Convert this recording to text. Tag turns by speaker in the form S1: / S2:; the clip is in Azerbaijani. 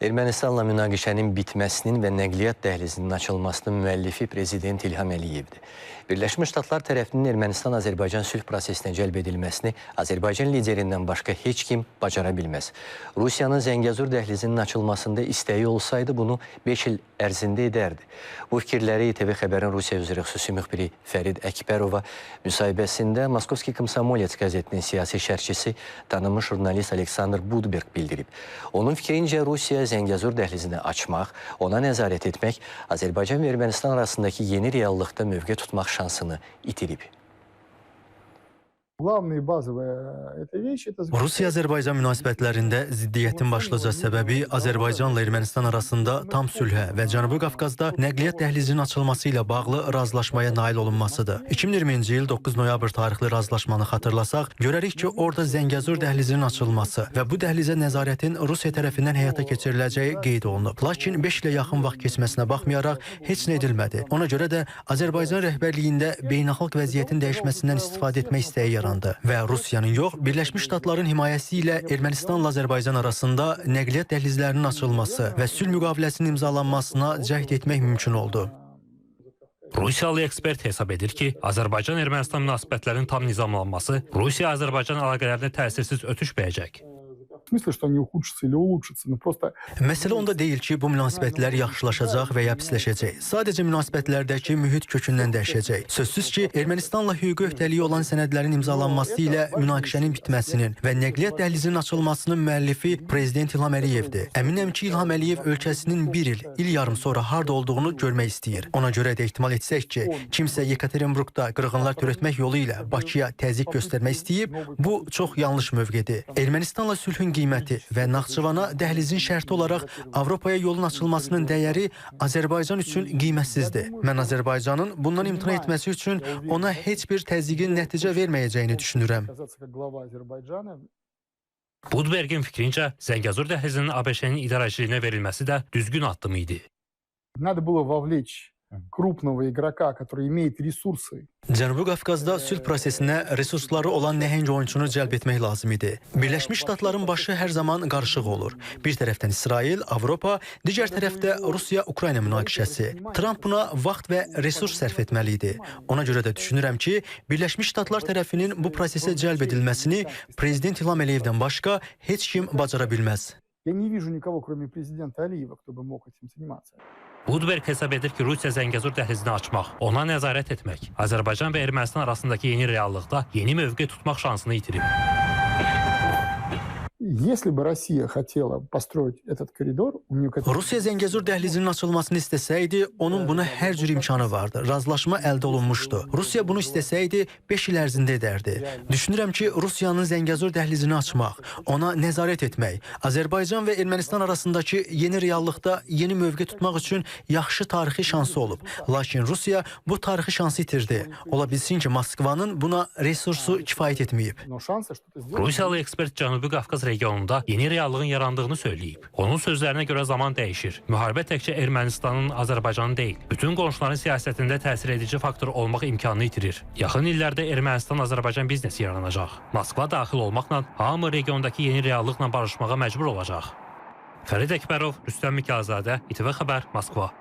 S1: Ermənistanla münaqişənin bitməsinin və nəqliyyat dəhlizinin açılmasının müəllifi Prezident İlham Əliyevdir. Birləşmiş Ştatlar tərəfinin Ermənistan-Azərbaycan sülh prosesinə cəlb edilməsini Azərbaycan liderindən başqa heç kim bacara bilməz. Rusiyanın Zəngəzur dəhlizinin açılmasında istəyi olsaydı bunu 5 il ərzində edərdi. Bu fikirləri İTV Xəbərin Rusiya üzrə xüsusi müxbiri Fərid Əkbərova müsahibəsində Moskovski Komsomolets qəzetinin siyasi şərhçisi tanınmış jurnalist Aleksandr Budberg bildirib. Onun fikrincə Rusiya Zəngəzur dəhlizini açmaq, ona nəzarət etmək, Azərbaycan və Ermənistan arasındakı yeni reallıqda mövqe tutmaq şansını itirib.
S2: Главная и базовая эта вещь это
S3: Rusiya-Azərbaycan münasibətlərində ziddiyyətin başlıca səbəbi Azərbaycanla Ermənistan arasında tam sülhə və Cənubi Qafqazda nəqliyyat dəhlizinin açılması ilə bağlı razılaşmaya nail olunmasıdır. 2020-ci il 9 noyabr tarixli razılaşmanı xatırlasaq, görərik ki, orada Zəngəzur dəhlizinin açılması və bu dəhlizə nəzarətin Rusiya tərəfindən həyata keçiriləcəyi qeyd olunub. Lakin 5 ilə yaxın vaxt keçməsinə baxmayaraq heç nə edilmədi. Ona görə də Azərbaycan rəhbərliyində beynəlxalq vəziyyətin dəyişməsindən istifadə etmək istəyi yarandı və Rusiyanın yox, Birləşmiş Ştatların himayəsi ilə Ermənistanla Azərbaycan arasında nəqliyyat dəhlizlərinin açılması və sülh müqaviləsinin imzalanmasına cəhd etmək mümkün oldu.
S4: Rusiyalı ekspert hesab edir ki, Azərbaycan-Ermənistan münasibətlərinin tam nizamlanması Rusiya-Azərbaycan əlaqələrinə təsirsiz ötüşməyəcək.
S2: В смысле, что они ухудшатся или улучшатся, но просто
S3: Məsələ onda deyil ki, bu münasibətlər yaxşılaşacaq və ya pisləşəcək. Sadəcə münasibətlərdəki mühit kökündən dəyişəcək. Sözsüz ki, Ermənistanla hüquqi öhdəliyi olan sənədlərin imzalanması ilə münaqişənin bitməsinin və nəqliyyat dəhlizinin açılmasının müəllifi Prezident İlham Əliyevdir. Əminəm ki, İlham Əliyev ölkəsinin bir il, il yarım sonra harda olduğunu görmək istəyir. Ona görə də ehtimal etsək ki, kimsə Yekaterinburqda qırğınlar törətmək yolu ilə Bakıya təzyiq göstərmək istəyib, bu çox yanlış mövqedir. Ermənistanla sülhün qiyməti və Naxçıvana dəhlizin şərti olaraq Avropaya yolun açılmasının dəyəri Azərbaycan üçün qiymətsizdir. Mən Azərbaycanın bundan imtina etməsi üçün ona heç bir təzyiqin nəticə verməyəcəyini düşünürəm.
S2: оказаться как глава Азербайджана.
S4: Budbergin fikrincə, Zəngəzur dəhlizinin ABŞ-nin idarəçiliyinə verilməsi də düzgün addım idi.
S2: Надо было вовлечь крупного игрока, который имеет ресурсы.
S3: Cənubi Qafqazda sülh prosesinə resursları olan nəhəng oyunçunu cəlb etmək lazım idi. Birləşmiş Ştatların başı hər zaman qarışıq olur. Bir tərəfdən İsrail, Avropa, digər tərəfdə Rusiya-Ukrayna münaqişəsi. Tramp buna vaxt və resurs sərf etməli idi. Ona görə də düşünürəm ki, Birləşmiş Ştatlar tərəfinin bu prosesə cəlb edilməsini Prezident İlham Əliyevdən başqa heç kim bacara bilməz.
S2: Я не вижу никого, кроме президента Алиева, кто бы мог этим заниматься.
S4: Budberg hesab edir ki, Rusiya Zəngəzur dəhlizini açmaq, ona nəzarət etmək, Azərbaycan və Ermənistan arasındakı yeni reallıqda yeni mövqe tutmaq şansını itirib.
S2: Если бы Россия хотела построить этот коридор, у нее к этому
S3: Rusiya Zəngəzur dəhlizinin açılmasını istəsəydi, onun buna hər cür imkanı vardı. Razılaşma əldə olunmuşdu. Rusiya bunu istəsəydi, 5 il ərzində edərdi. Düşünürəm ki, Rusiyanın Zəngəzur dəhlizini açmaq, ona nəzarət etmək, Azərbaycan və Ermənistan arasındakı yeni reallıqda yeni mövqe tutmaq üçün yaxşı tarixi şansı olub. Lakin Rusiya bu tarixi şansı itirdi. Ola bilsin ki, Moskvanın buna resursu kifayət etməyib.
S2: Но шанса что-то сделать.
S4: Rusiyalı ekspert Cənubi Qafqaz regionunda yeni reallığın yarandığını söyləyib. Onun sözlərinə görə zaman dəyişir. Müharibə təkcə Ermənistanın, Azərbaycanın deyil, bütün qonşuların siyasətində təsir edici faktor olmaq imkanını itirir. Yaxın illərdə Ermənistan-Azərbaycan biznesi yaranacaq. Moskva daxil olmaqla hamı regiondakı yeni reallıqla barışmağa məcbur olacaq. Fərid Əkbərov, Rüstəm Mikayılzadə, İTV Xəbər, Moskva.